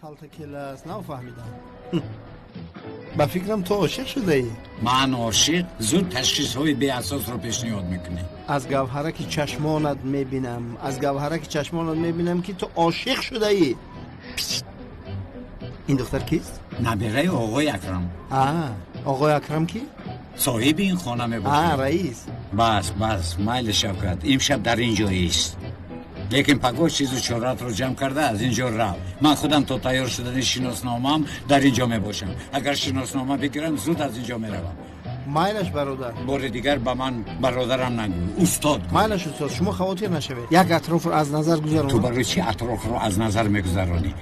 Калта келас, нафаҳмидам. Ба фикрам, ту ошиқ шудаӣ. Ман ошиқ? Зуд ташхисҳои беасосро пешниҳод мекунӣ. Аз гавҳараки чашмонат мебинам, аз гавҳараки чашмонат мебинам, ки ту ошиқ шудаӣ. Ин духтар кист? Набираи оғои Акрам. Оғои Акрам ки? Соҳиби ин хона мебошад. Раис. Бас, бас, майли, Шавкат, имшаб дар ин ҷо ист, лекин пагоҳ чизу чоратро ҷамъ карда аз ин ҷо рав. Ман худам то тайёр шудани шиносномаам дар ин ҷо мебошам. Агар шиноснома бигирам, зуд аз ин ҷо меравам. Майлаш, бародар. Бори дигар ба ман бародарам нагӯ, устод гӯ. Майлаш, устод, шумо хавотир нашавед, як атрофро аз назар гузаронам. Ту барои чӣ атрофро аз назар мегузаронӣ?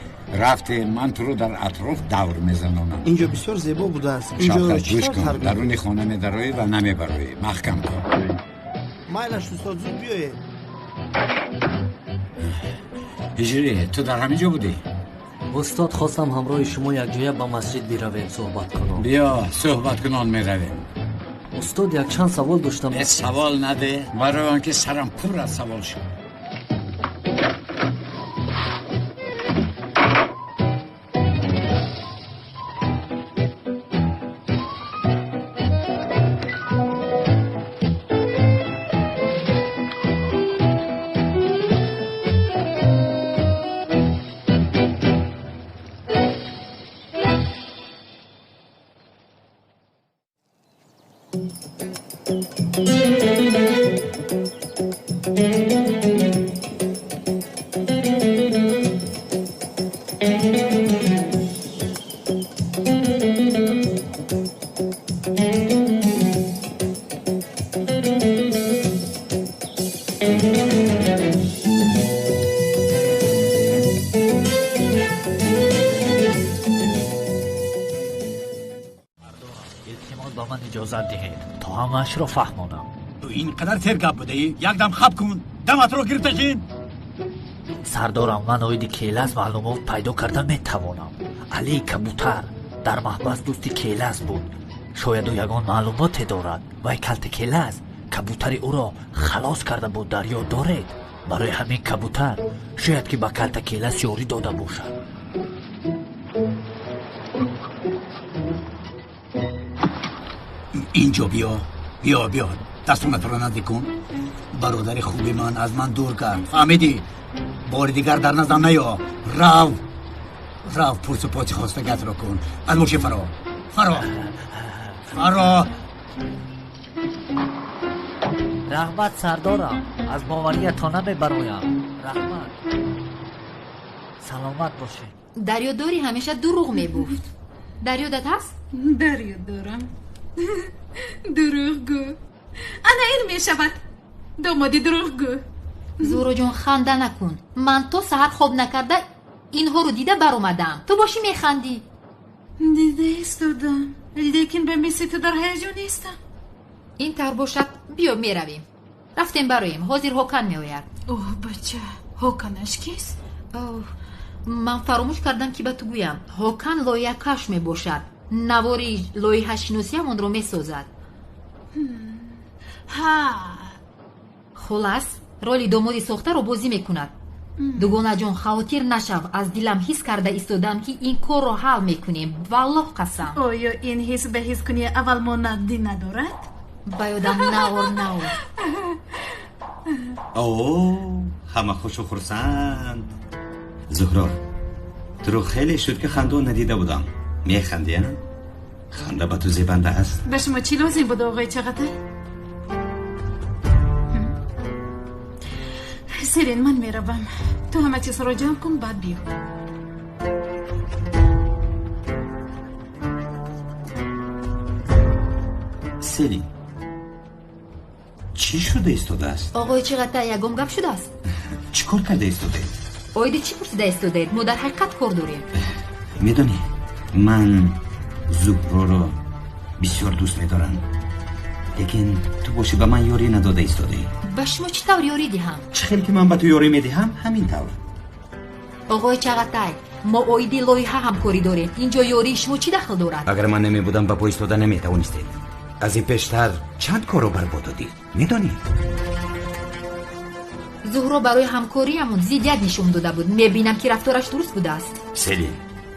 Рафте, ман туро дар атроф давр мезанонам. Инҷо бисёр зебо будааст. Шавкат, гӯш кун, даруни хона медароӣ ва намебароӣ. Маҳкам кун. Майлаш, устод, зуд биёед. Ҳиҷрӣ, ту дар ҳамин ҷо будӣ? Устод, хостам ҳамроҳи шумо якҷоя ба масҷид биравем, суҳбат кунам. Биё, суҳбаткунон меравем. Устод, якчанд савол доштам. Э, савол наде, барои он ки сарам пур аз савол шуд. Илтимос, ба ман иҷозат диҳед, то ҳамаашро фаҳмонам. Ту ин қадар сергап будаӣ? Якдам хаб кун, даматро гирифта шин. Сардорам, ман оиди Келас маълумот пайдо карда метавонам. Алии Кабутар дар маҳбас дӯсти Келас буд. Шояд ӯ ягон маълумоте дорад. Вай Калта Келас кабутари ӯро халос карда буд, дар ёд доред? Барои ҳамин кабутар шояд ки ба Калта Келас ёрӣ дода бошад. Инҷо биё, биё, биё, дастонатро наздик кун. Бародари хуби ман аз ман дур кард, фаҳмидӣ? Бори дигар дар наздам наё. Рав, рав, пурсу поси хостагиатро кун. Аз мошин фаро, фаро, фаро. Раҳмат, сардорам, аз бовариятон намебароям. Раҳмат, саломат бошед. Дарёдорӣ, ҳамеша дурӯғ мегуфт. Дар ёдат ҳаст? Дар ёд дорам. Дурӯғгӯ, ана ин мешавад домоди дурӯғгӯ. Зуҳроҷон, ханда накун. Ман то саҳар хоб накарда инҳоро дида баромадам, ту бошӣ механдӣ. Дида истодам, лекин ба мисли ту дар ҳаяҷон нестам. Ин тавр бошад, биё, меравем. Рафтем, бароем, ҳозир Ҳокан меояд. Оҳ, бача, Ҳоканаш кист? Ман фаромӯш кардам, ки ба ту гӯям. Ҳокан лоиҳакаш мебошад, навори лоиҳашиносиамонро месозад. Ҳа. Хулас, роли домоди сохтаро бозӣ мекунад. Дугонаҷон, хавотир нашав, аз дилам ҳис карда истодам, ки ин корро ҳал мекунем, валлоҳ қасам. Оё ин ҳис ба ҳискунии аввал монандӣ надорад? Ба ёдам наор, наор. О, ҳама хушу хурсанд. Зуҳро, туро хеле шуд, ки хандон надида будам. Механди, а? Ханда ба ту зебанда аст. Ба шумо чӣ лозим буд, оғои Чағатай? Селин, ман меравам. Ту ҳама чизро ҷамъ кун, баъд биё. Селин, чӣ шуда истодааст? Оғои Чиғатай, ягон гап шудааст? Чӣ кор карда истодаед? Оиди чӣ пурсида истодаед? Мо дар ҳақиқат кор дорем. Медонӣ, ман Зуҳроро бисёр дӯст медорам, лекин ту бошӣ ба ман ёрӣ надода истодаӣ. Ба шумо чӣ тавр ёрӣ диҳам? Чӣ хел ки ман ба ту ёрӣ медиҳам, ҳамин тавр. Оғои Чағатай, мо оиди лоиҳа ҳамкорӣ дорем. Ин ҷо ёрии шумо чӣ дахл дорад? Агар ман намебудам, ба по истода наметавонистед. Аз ин пештар чанд корро барбод додӣ, медонӣ? Зуҳро барои ҳамкориямон зиддият нишон дода буд. Мебинам, ки рафтораш дуруст будааст. Селин,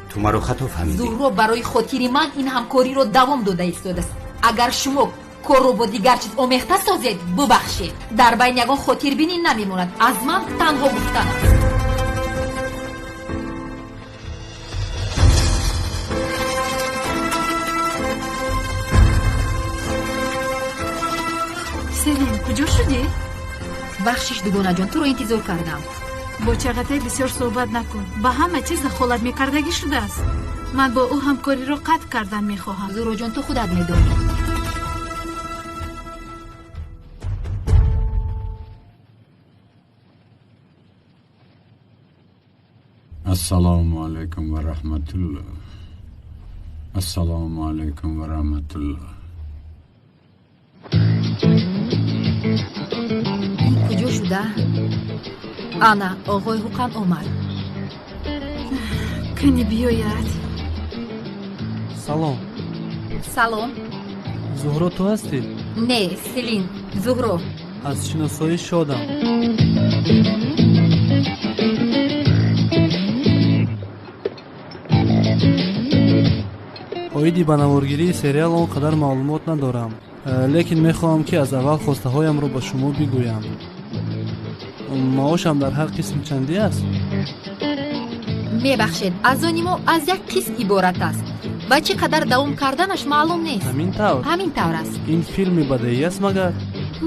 ту маро хато фаҳмидӣ. Зуҳро барои хотири ман ин ҳамкориро давом дода истодааст. Агар шумо корро бо дигар чиз омехта созед, бубахшед, дар байни ягон хотирбинӣ намемонад. Аз ман танҳо гуфтан аст. Селин, куҷо шудӣ? Бахшиш, дугонаҷон, туро интизор кардам. Бо Чағатай бисёр суҳбат накун. Ба ҳама чиз дахолат мекардагӣ шудааст. Ман бо ӯ ҳамкориро қатъ кардан мехоҳам. Зуҳроҷон, ту худат медонӣ. Ассалому алайкум ва раҳматуллоҳ. Ассалому алайкум ва раҳматуллоҳ. Ин куҷо шуда? Ана, оғои Ҳуқан омад. Кани биёяд. Салом. Салом. Зуҳро ту ҳастӣ? Не, Селин, Зуҳро. Аз шиносоӣ шодам. Оиди ба наворгирии сериал он қадар маълумот надорам, лекин мехоҳам, ки аз аввал хостаҳоямро ба шумо бигӯям. Маошам дар ҳар қисм чандӣ аст? Мебахшед, аз они мо аз як қисм иборат аст ва чӣ қадар давом карданаш маълум нест. Ҳамин тавр? Ҳамин тавр аст. Ин филми бадеӣ аст магар?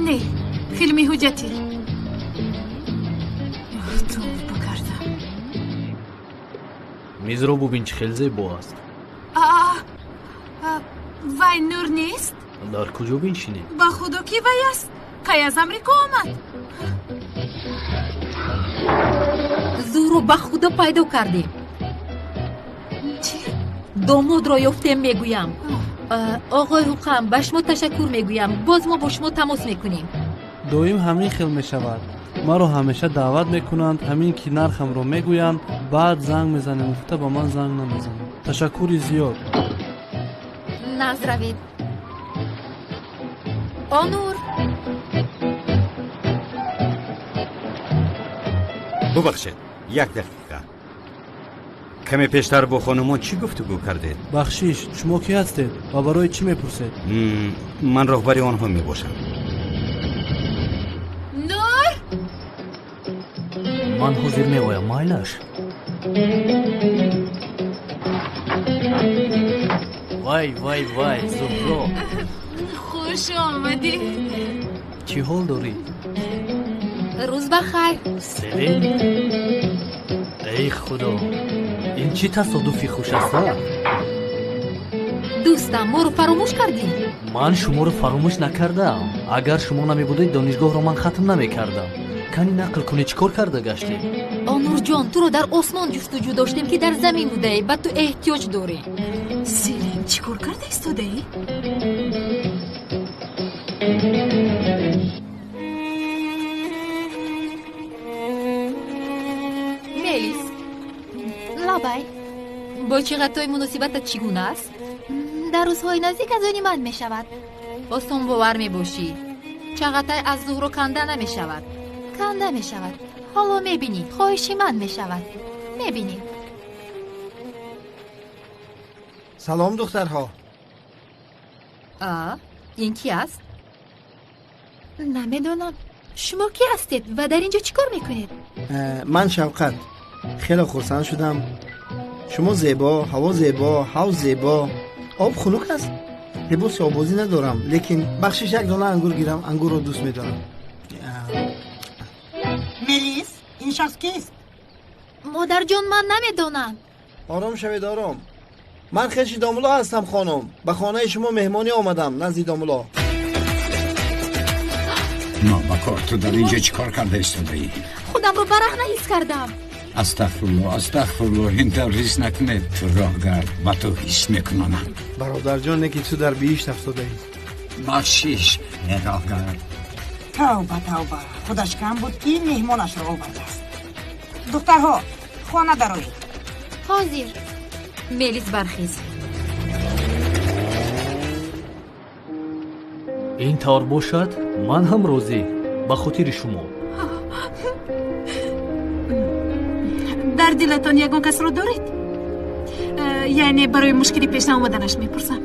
Не, филми ҳуҷҷатӣ. Тавба кардам. Мизро бубин, чӣ хел зебо аст. Вай Нур нест? Дар куҷо биншинем? Ба худо, ки вай аст? Кай аз Амрико омад? Зуҳро, ба худо пайдо кардем. Чӣ? Домодро ёфтем, мегӯям. Оғои Ҳуқам, ба шумо ташаккур мегӯям. Боз мо бо шумо тамос мекунем. Доим ҳамин хел мешавад. Маро ҳамеша даъват мекунанд, ҳамин ки нархамро мегӯянд, баъд занг мезанем гуфта ба ман занг намезананд. Ташаккури зиёд. Назравед. Онур. Бубахшед, як дақиқа. Каме пештар бо хонумон чӣ гуфтугӯ кардед? Бахшиш, шумо кӣ ҳастед ва барои чӣ мепурсед? Ман роҳбари онҳо мебошам. Нур! Ман ҳозир меоям, майлаш. Вай, вай, вай, Зуҳро. Хуш омадӣ. Чӣ ҳол дорӣ? Рӯз ба хайр. Селин? Эй худо, ин чӣ тасодуфи хуш аст, а? Дӯстам, моро фаромӯш кардӣ? Ман шуморо фаромӯш накардаам. Агар шумо намебудед, донишгоҳро ман хатм намекардам. Кани нақл кунӣ, чӣ кор карда гаштӣ? Онурҷон, туро дар осмон ҷустуҷӯ доштем, ки дар замин будаӣ. Ба ту эҳтиёҷ дорем. Селин, чӣ кор карда истодаӣ? Мелис, лабай, бо Чиғатой муносибатат чӣ гуна аст? Дар рӯзҳои наздик аз они ман мешавад. Осонбовар мебошӣ. Чағатай аз Зуҳро канда намешавад. Канда мешавад. Ҳоло мебинӣ, хоҳиши ман мешавад. Мебинӣ. Салом, духтарҳо. А, ин ки аст? Намедонам. Шумо кӣ ҳастед ва дар ин ҷо чӣ кор мекунед? Ман Шавқат. Хеле хурсанд шудам. Шумо зебо, ҳаво зебо, ҳавз зебо. Об хунук аст. Либоси обозӣ надорам, лекин бахшиш, як дона ангур гирам, ангурро дӯст медорам. Мелис, ин шахс кист? Модарҷон, ман намедонам. Ором шавед, ором. Ман хеши домулло ҳастам, хонум. Ба хонаи шумо меҳмонӣ омадам, назди домулло. Нобакор, ту дар инҷо чӣ кор карда истодаӣ? Худамро бараҳна ҳис кардам. Астағфирулло, астағфирулло, ин тавр ҳис накунед. Ту роҳгард, ба ту ҳис мекунонам. Бародарҷон, не ки ту дар биҳишт афтодаӣ. Бахшиш, роҳгард. Тавба, тавба, худаш кам буд ки меҳмонашро овардааст. Духтарҳо, хона дароед. Ҳозир. Мелис, бархез. Ин тавр бошад, ман ҳам розӣ, ба хотири шумо. Дар дилатон ягон касро доред? Яъне барои мушкили пеш наомаданаш мепурсам.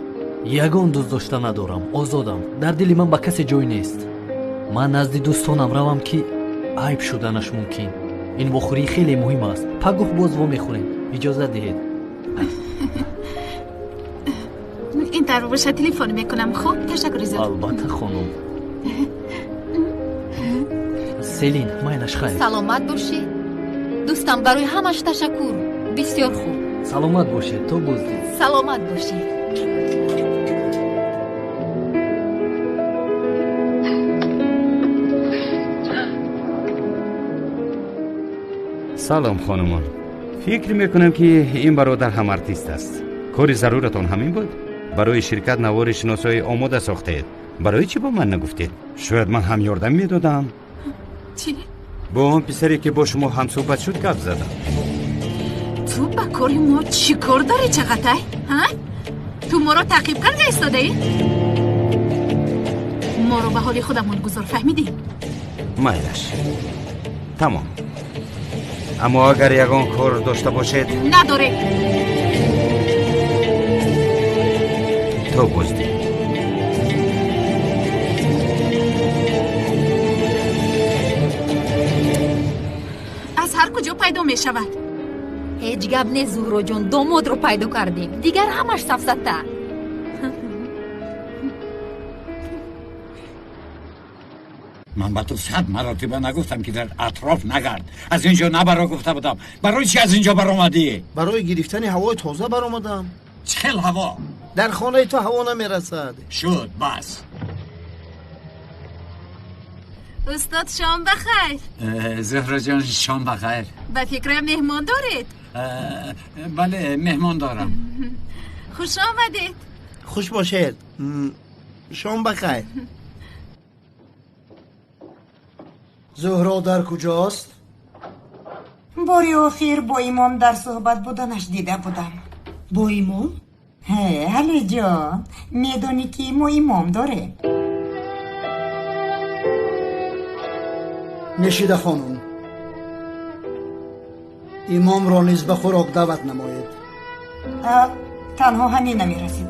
Ягон дӯст дошта надорам, озодам. Дар дили ман ба касе ҷой нест. Ман назди дӯстонам равам ки айб шуданаш мумкин. Ин вохӯрӣ хеле муҳим аст. Пагоҳ боз вомехӯрем. Иҷозат диҳед. Ин тавр бошад, телефон мекунам. Хуб, ташаккури зиёд. Албатта, хонум. Селин, майлаш хайр. Саломат бошед. Дӯстам, барои ҳамаш ташаккур. Бисёр хуб. Саломат бошед, то боздид. Саломат бошед. Салом, хонумон. Фикр мекунам ки ин бародар ҳам артист аст. Кори заруратон ҳамин буд? Барои ширкат навори шиносоӣ омода сохтаед. Барои чӣ ба ман нагуфтед? Шояд ман ҳам ёрдам медодам. Чӣ? Бо он писаре ки бо шумо ҳамсӯҳбат шуд гап задам. Ту ба кори мо чӣ кор дорӣ, Чағатай? Ҳа? Ту моро таъқиб карда истодаӣ? Моро ба ҳоли худамон гузор, фаҳмидӣ? Майлаш. Тамом. Аммо агар ягон кор дошта бошед... Надорем. То боздид. Аз ҳар куҷо пайдо мешавад. Ҳеҷ гап не, Зуҳроҷон, домодро пайдо кардем. Дигар ҳамаш сафсата. Ман ба ту 100 маротиба нагуфтам ки дар атроф нагард. Аз инҷо набаро гуфта будам. Барои чӣ аз инҷо баромадӣ? Барои гирифтани ҳавои тоза баромадам. Чӣ хел ҳаво? Дар хонаи ту ҳаво намерасад. Шуд, бас. Устод, шом бахайр. Зуҳроҷон, шом бахайр. Ба фикрам меҳмон доред? Бале, меҳмон дорам. Хуш омадед. Хуш бошед. Шом бахайр. Зуҳро дар куҷост? Бори охир бо имом дар суҳбат буданаш дида будам. Бо имом? Ҳе, Алиҷон, медонӣ ки мо имом дорем. Нешида хонум, имомро низ ба хӯрок даъват намоед. Танҳо ҳамин намерасид.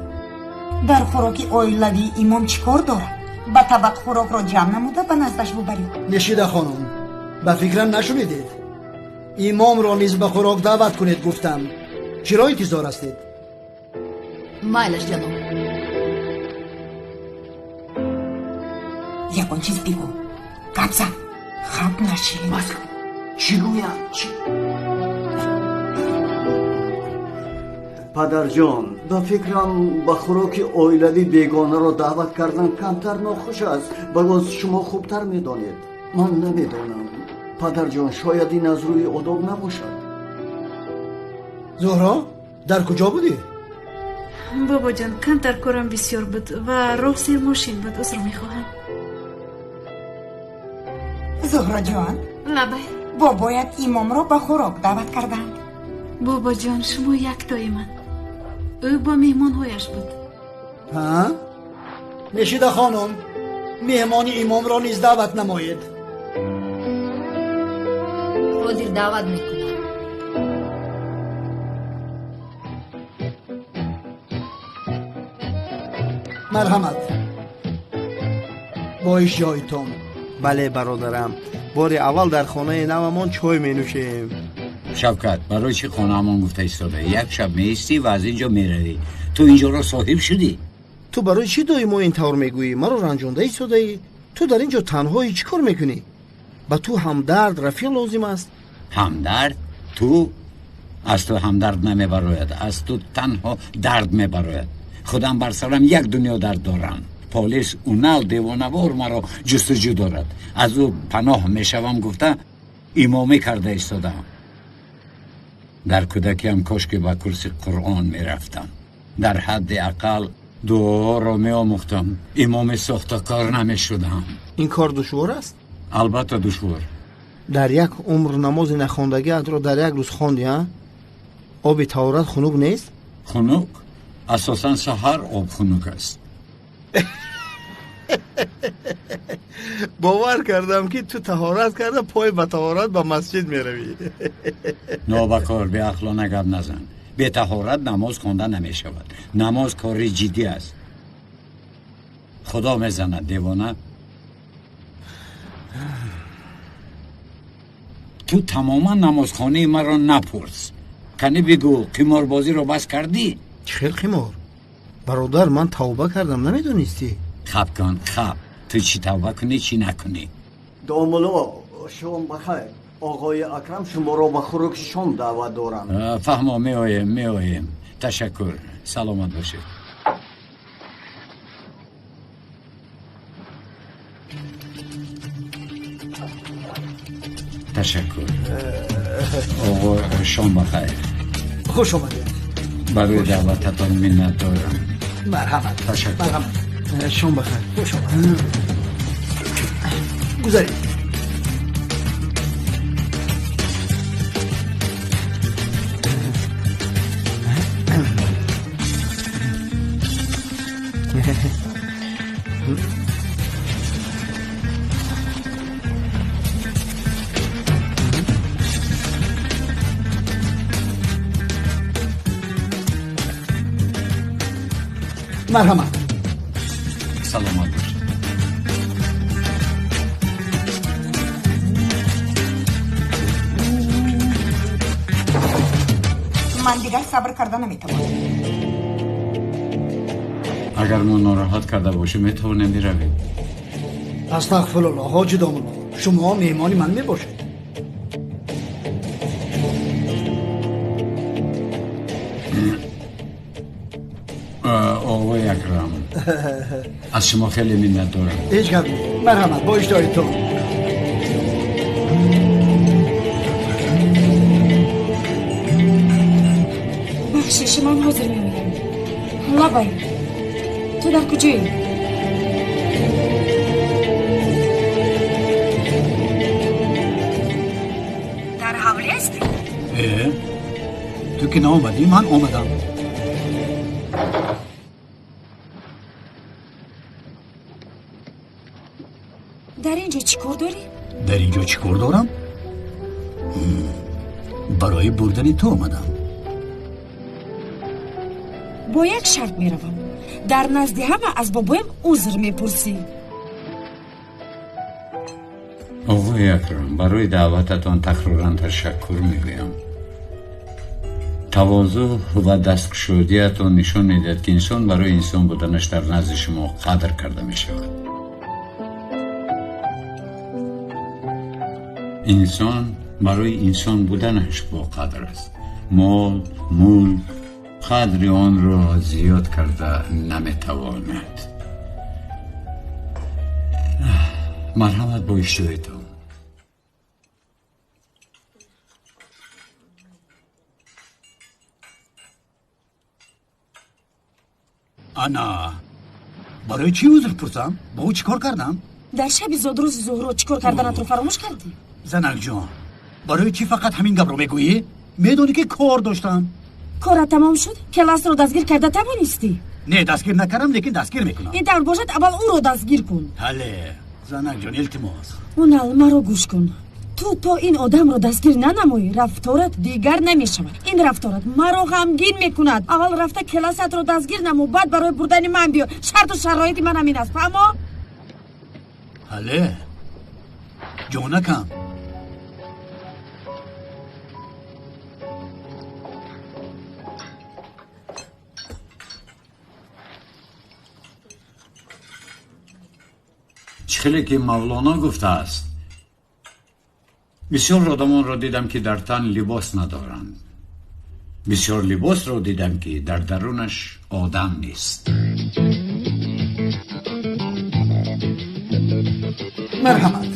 Дар хӯроки оилавии имом чӣ кор дорад? Ба табақ хӯрокро ҷамъ намуда ба наздаш бубаред. Нешида хонум, ба фикрам нашунидед. Имомро низ ба хӯрок даъват кунед гуфтам. Чиро интизор ҳастед? Майлаш, ҷаноб. Ягон чиз бигӯ. Гап зан. Хаб нашин. Бас, чӣ гӯям? Чӣ? Падарҷон, ба фикрам ба хӯроки оилавӣ бегонаро даъват кардан камтар нохуш аст. Боз шумо хубтар медонед. Ман намедонам. Падарҷон, шояд ин аз рӯи одоб набошад. Зуҳро, дар куҷо будӣ? Бобоҷон, камтар корам бисёр буд ва роҳ сермошин буд. Узр мехоҳам. Зуҳроҷон, лабай. Бобоят имомро ба хӯрок даъват карданд. Бобоҷон, шумо яктои ман. Ӯ бо меҳмонҳояш буд. Ҳа? Нешида хонум, меҳмони имомро низ даъват намоед. Ҳозир даъват мекунам. Марҳамат, бо ишҷоитон. Бале, бародарам, бори аввал дар хонаи навамон чой менӯшем. Шавкат, барои чӣ хонаамон гуфта истода? Як шаб меистӣ ва аз инҷо меравӣ. Ту инҷоро соҳиб шудӣ. Ту барои чӣ доимо ин тавр мегӯӣ? Маро ранҷонда истодаӣ. Ту дар инҷо танҳоӣ чӣ кор мекунӣ? Ба ту ҳамдард, рафиқ лозим аст. Ҳамдард? Ту? Аз ту ҳамдард намебарояд, аз ту танҳо дард мебарояд. Худам бар сарам як дунё дард дорам. Полис Унал девонавор маро ҷустуҷӯ дорад. Аз ӯ паноҳ мешавам гуфта имомӣ карда истодаам. Дар кӯдакиам кошки ба курси Қуръон мерафтам. Дар ҳадди ақал дуоро меомӯхтам. Имоми сохтакор намешудам. Ин кор душвор аст? Албатта душвор. Дар як умр намози нахондагиатро дар як рӯз хонди, а? Оби таҳорат хунук нест? Хунук? Асосан саҳар об хунук аст. Бовар кардам, ки ту таҳорат карда пой ба таҳорат ба масҷид меравӣ. Нобакор, беақлона гап назан. Бетаҳорат намоз хонда намешавад. Намоз кори ҷиддӣ аст. Худо мезанад, девона. Ту тамоман намозхонаи маро напурс. Кани бигӯ, қиморбозиро бас кардӣ? Чӣ хел қимор? Бародар, ман тавба кардам, намедонистӣ? Хаб кун, хаб. Ту чӣ тавба кунӣ, чӣ накунӣ? Домулло, шом бахайр. Оғои Акрам шуморо ба хӯроки шом даъват доранд. Фаҳмо, меоем, меоем. Ташаккур, саломат бошед. Ташаккур. Оғо, шом бахайр. Хуш омадед. Барои даъвататон миннат дорам. Марҳамат. Ташаккур. Марҳамат. Шом бахайр. Хуш омадед. Гузаред. Марҳамат. Саломат бошед. Ман дигар сабр карда наметавонам. Агар мо нороҳат карда бошем, метавонем биравем. Астағфируллоҳ, ҳоҷи домулло, шумо меҳмони ман мебошед. Оғои Акрам, аз шумо хеле миннат дорам. Ҳеҷ гап нест. Марҳамат, бо иштиҳоитон. Бахшиш, ман ҳозир меоям. Лабай, ту дар куҷоӣ? Дар ҳавлӣ ҳастӣ? Э, ту ки наомадӣ, ман омадам. Дар ин ҷо чӣ кор дорӣ? Дар ин ҷо чӣ кор дорам? Барои бурдани ту омадам. Бо як шарт меравам. Дар назди ҳама аз бобоям узр мепурсӣ. Оғои Акрам, барои даъвататон такроран ташаккур мегӯям. Тавозӯъ ва дасткушодиятон нишон медиҳад, ки инсон барои инсон буданаш дар назди шумо қадр карда мешавад. Инсон барои инсон буданаш боқадр аст. Мол, мулк қадри онро зиёд карда наметавонад. Марҳамат, бо иштиҳоитон. Ана, барои чӣ узр пурсам? Бо ӯ чӣ кор кардам? Дар шаби зодрӯзи Зуҳро чӣ кор карданатро фаромӯш кардӣ? Занакҷон, барои чӣ фақат ҳамин гапро мегӯӣ? Медонӣ, ки кор доштам. Корат тамом шуд? Келасро дастгир карда тавонистӣ? Не, дастгир накардам, лекин дастгир мекунам. Ин тавр бошад, аввал ӯро дастгир кун. Ҳале, занакҷон, илтимос. Унал, маро гӯш кун. Ту то ин одамро дастгир нанамоӣ, рафторат дигар намешавад. Ин рафторат маро ғамгин мекунад. Аввал рафта келасатро дастгир намо, баъд барои бурдани ман биё. Шарту шароити ман ҳамин аст, фаҳмо? Ҳале, ҷонакам. Чӣ хеле ки Мавлоно гуфтааст, Бисёр одамонро дидам, ки дар тан либос надоранд. Бисёр либосро дидам, ки дар дарунаш одам нест. Марҳамат.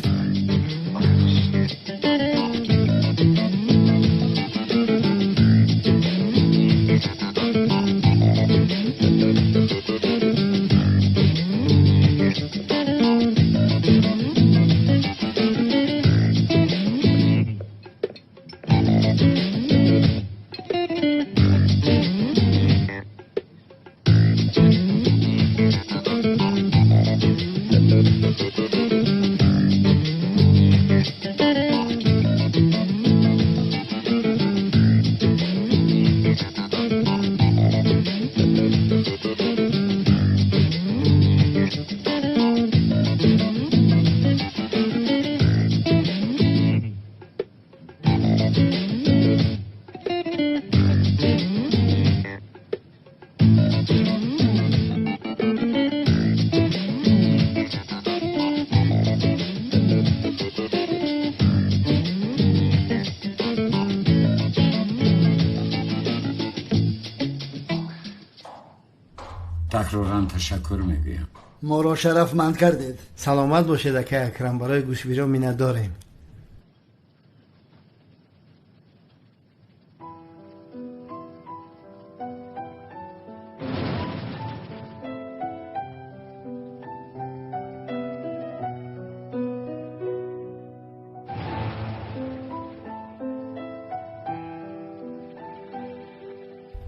Такроран ташаккур мегӯям. Моро шарафманд кардед. Саломат бошед, акай Акрам, барои гӯшбиро миннатдорем.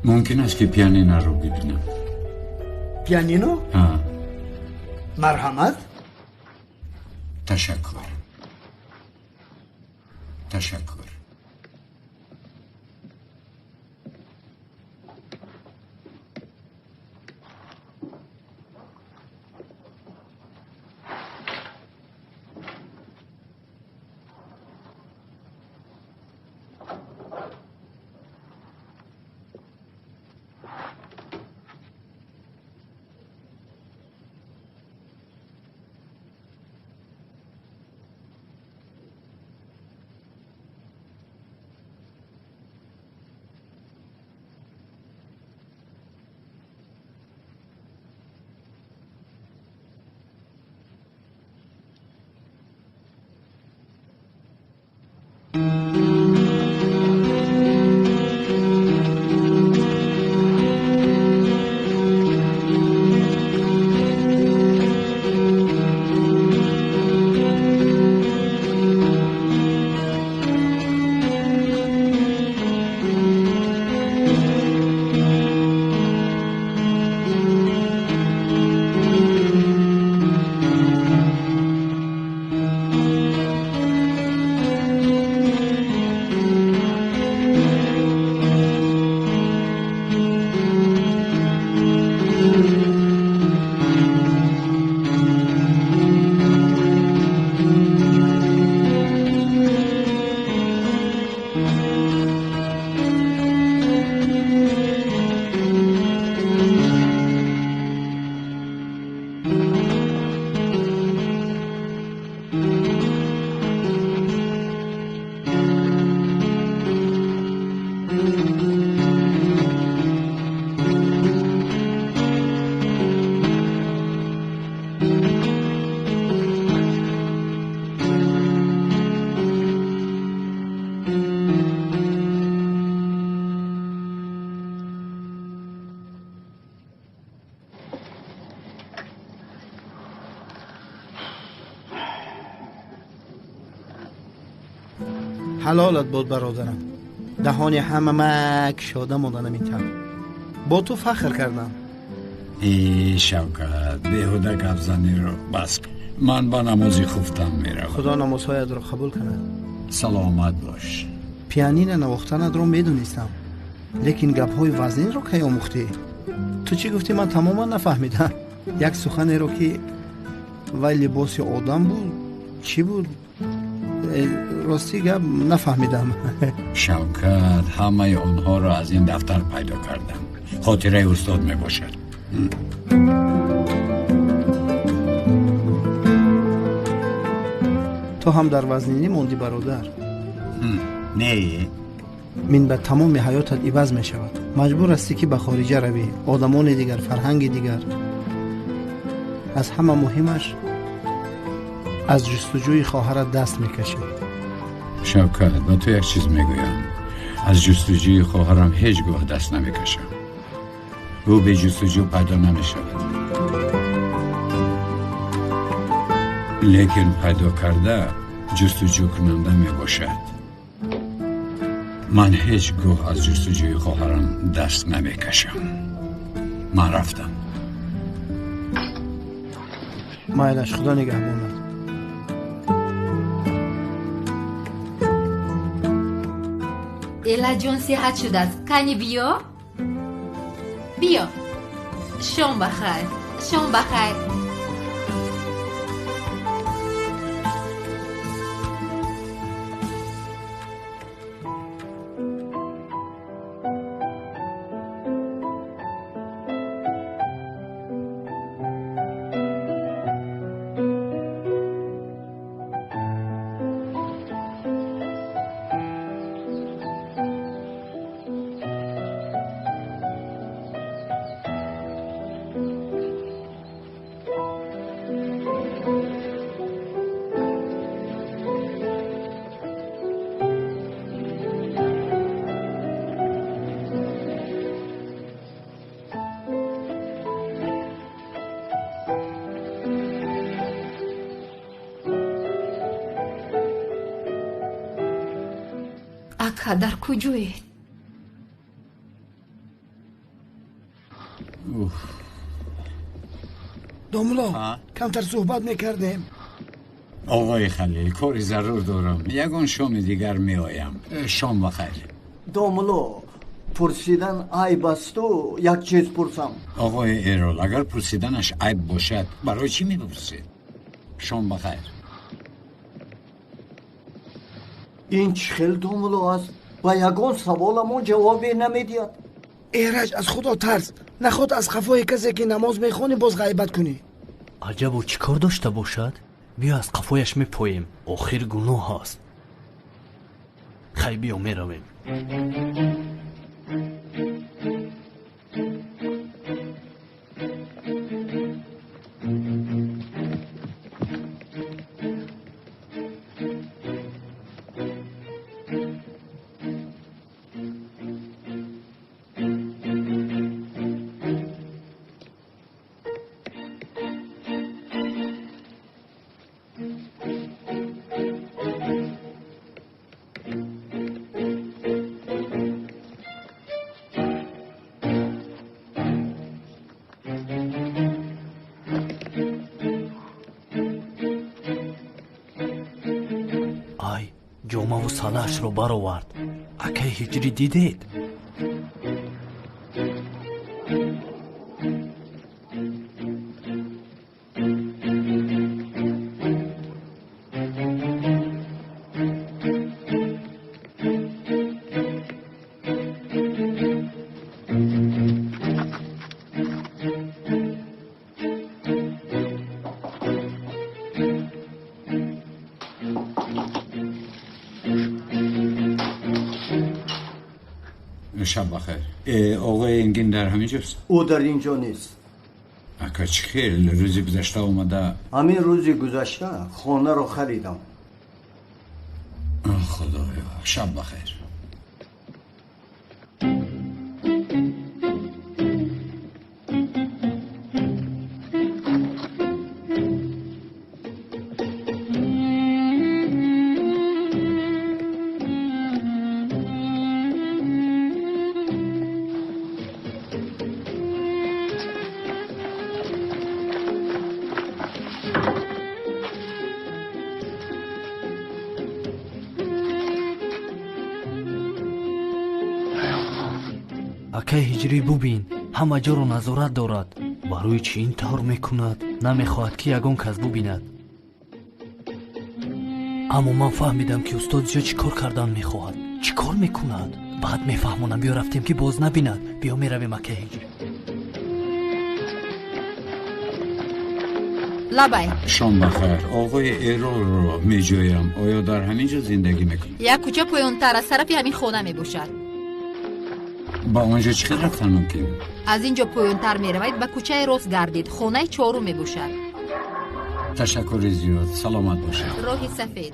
Мумкин аст, ки пианиноро бибинам? Пианино? Марҳамат. Ташаккур, ташаккур. Ҳалолат буд, бародарам. Даҳони ҳама кушода монданам, ин тавр бо ту фахр кардам. Э, Шавкат, беҳуда гапзаниро бас кун. Ман ба намози хуфтан меравам. Худо намозҳоятро қабул кунад. Саломат бош. Пианино навохтанатро медонистам, лекин гапҳои вазнинро кай омӯхтӣ? Ту чӣ гуфтӣ, ман тамоман нафаҳмидам. Як суханеро, ки вай либоси одам буд, чӣ буд? Ростӣ гап, нафаҳмидам. Шавкат, ҳамаи онҳоро аз ин дафтар пайдо кардам. Хотираи устод мебошад. Ту ҳам дар вазнинӣ мондӣ, бародар. Не, Минбаъд тамоми ҳаётат иваз мешавад. Маҷбур ҳастӣ, ки ба хориҷа равӣ, одамони дигар, фарҳанги дигар. Аз ҳама муҳимаш, аз ҷустуҷӯи хоҳарат даст мекашӣ. Шавкат, ба ту як чиз мегӯям: аз ҷустуҷӯи хоҳарам ҳеҷ гоҳ даст намекашам. Ӯ бе ҷустуҷӯ пайдо намешавад, лекин пайдо карда ҷустуҷӯкунанда мебошад. Ман ҳеҷ гоҳ аз ҷустуҷӯи хоҳарам даст намекашам. Ман рафтам. Майлаш, Худо нигаҳбонад. Элаҷон сиҳат шудааст. Кани, биё, биё. Шом ба хайр, шом ба хайр. Ака, дар куҷоед? Домуло, камтар суҳбат мекардем. Оғои Халил, кори зарур дорам, ягон шоми дигар меоям. Шом ба хайр. Домуло, пурсидан айб асту, як чиз пурсам. Оғои Эрол, агар пурсиданаш айб бошад, барои чӣ мепурсед? Шом ба хайр. Ин чӣ хел домуло аст? Ба ягон саволамон ҷавобе намедиҳад. Эраҷ, аз Худо тарс, наход аз қафои касе, ки намоз мехонӣ, боз ғайбат кунӣ. Аҷабо, чӣ кор дошта бошад? Биё, аз қафояш мепоем, охир гуноҳ аст. Хай, биё, меравем. Ай, ҷомаву салаашро баровард. Акаи Ҳиҷрӣ, дидед? Шаб бахайр. Оғои Энгин дар ҳамин ҷост? Ӯ дар ин ҷо нест. Ака, чӣ хел? Рӯзи гузашта омада. Ҳамин рӯзи гузашта хонаро харидам. Худоё, шаб бахайр. Акаи Ҳиҷрӣ, бубин, ҳама ҷоро назорат дорад. Барои чӣ ин тавр мекунад? Намехоҳад, ки ягон кас бубинад. Аммо ман фаҳмидам, ки устод зиё чӣ кор кардан мехоҳад, чӣ кор мекунад. Баъд мефаҳмонам. Биё, рафтем, ки боз набинад. Биё, меравем, акаи Ҳиҷрӣ. Лабай. Шом бахайр. Оғои Эролро меҷӯям. Оё дар ҳамин ҷо зиндагӣ мекунад? Як кӯча поёнтар аз тарафи ҳамин хона мебошад. Ба он ҷо чӣ хел рафтан мумкин? Аз ин ҷо поёнтар меравед, ба кӯчаи рост гардид. Хонаи чорум мебошад. Ташаккури зиёд. Саломат бошед. Роҳи сафед.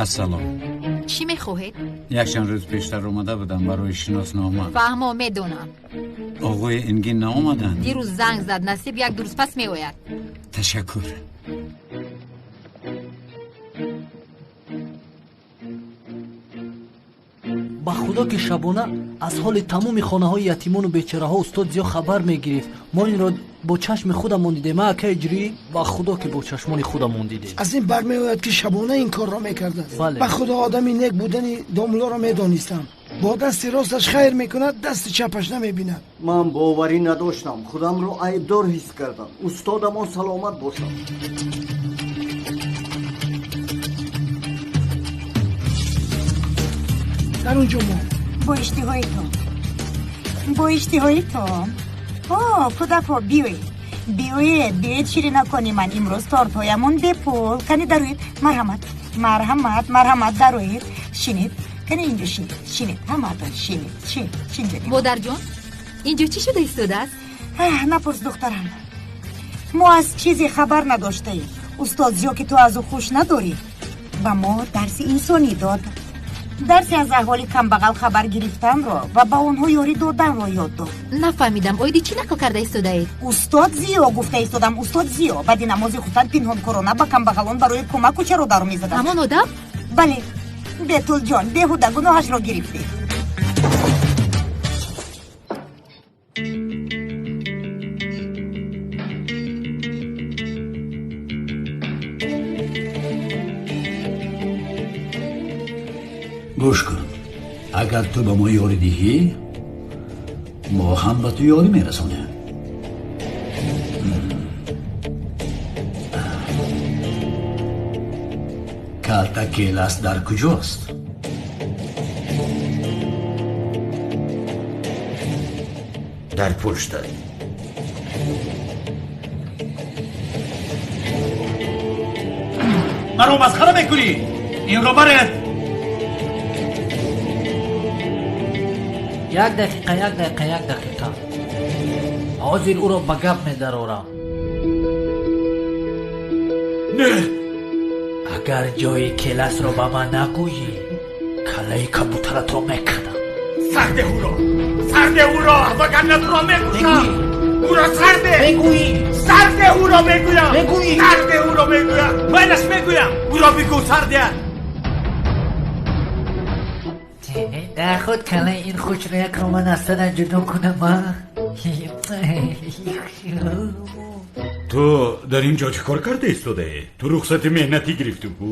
Ассалом. Чӣ мехоҳед? Якчанд рӯз пештар омада будам барои шиноснома. Фаҳмо, медонам. Оғои Энгин наомаданд? Дирӯз занг зад, насиб як ду рӯз пас меояд. Ташаккур. Ба худо ки шабона аз ҳоли тамоми хонаҳои ятимону бечораҳо устод Зиё хабар мегирифт. Мо инро бо чашми худамон дидем. Акаи ҷирӣ, ба худо ки бо чашмони худамон дидем. Аз ин бармеояд ки шабона ин корро мекардааст. Ба худо одами нек будани домулоро медонистам. Бо дасти росташ хайр мекунад, дасти чапаш намебинад. Ман боварӣ надоштам, худамро айбдор ҳис кардам. Устодамон саломат бошад. Дар он ҷо мо бо иштиҳои то, бо иштиҳои то. О, кӯдакҳо, биёед, биёед, биёед, ширинакони ман. Имрӯз тортҳоямон бепул. Кани дароед, марҳамат, марҳамат, марҳамат, дароед. Шинед, кани инҷо шинед, шинед, ҳамаатон шинед, шинед, шинед. Модарҷон, инҷо чӣ шуда истодааст? Напурс, духтарам. Мо аз чизе хабар надоштаем. Устод Зиё, ки ту аз ӯ хуш надорӣ, ба мо дарси инсонӣ дод. Дарси аз аҳволи камбағал хабар гирифтанро ва ба онҳо ёрӣ доданро ёд дод. Нафаҳмидам, оиди чӣ нақл карда истодаед? Устод Зиё гуфта истодам. Устод Зиё баъди намози хутан пинҳонкорона ба камбағалон барои кӯмак кӯчаро дару мезаданд. Ҳамон одам? Бале. Бетулҷон, беҳуда гуноҳашро гирифтӣ. Гӯш кун, агар ту ба мо ёрӣ диҳӣ, мо ҳам ба ту ёрӣ мерасонем. Калта Келас дар куҷост? Дар пуштат. Маро масхара мекунӣ? Инро баред! Як дақиқа, як дақиқа, як дақиқа. Ҳозир ӯро ба гап медарорам. Не! Агар ҷои Келасро ба ман нагӯӣ, каллаи кабутаратро мекунам. Сарде ӯро! Сарде ӯро! Вагарна туро мекушам! Ӯро сарде! Мегӯӣ! Сарде ӯро мегӯям! Мегӯӣ! Сарде ӯро мегӯям! Майлаш мегӯям! Ӯро бигӯ сардеат! Наход калаи ин хушроякро ман аз сарам ҷудо кунам. Ту дар ин ҷо чӣ кор карда истодаӣ? Ту рухсати меҳнатӣ гирифтӣ ку?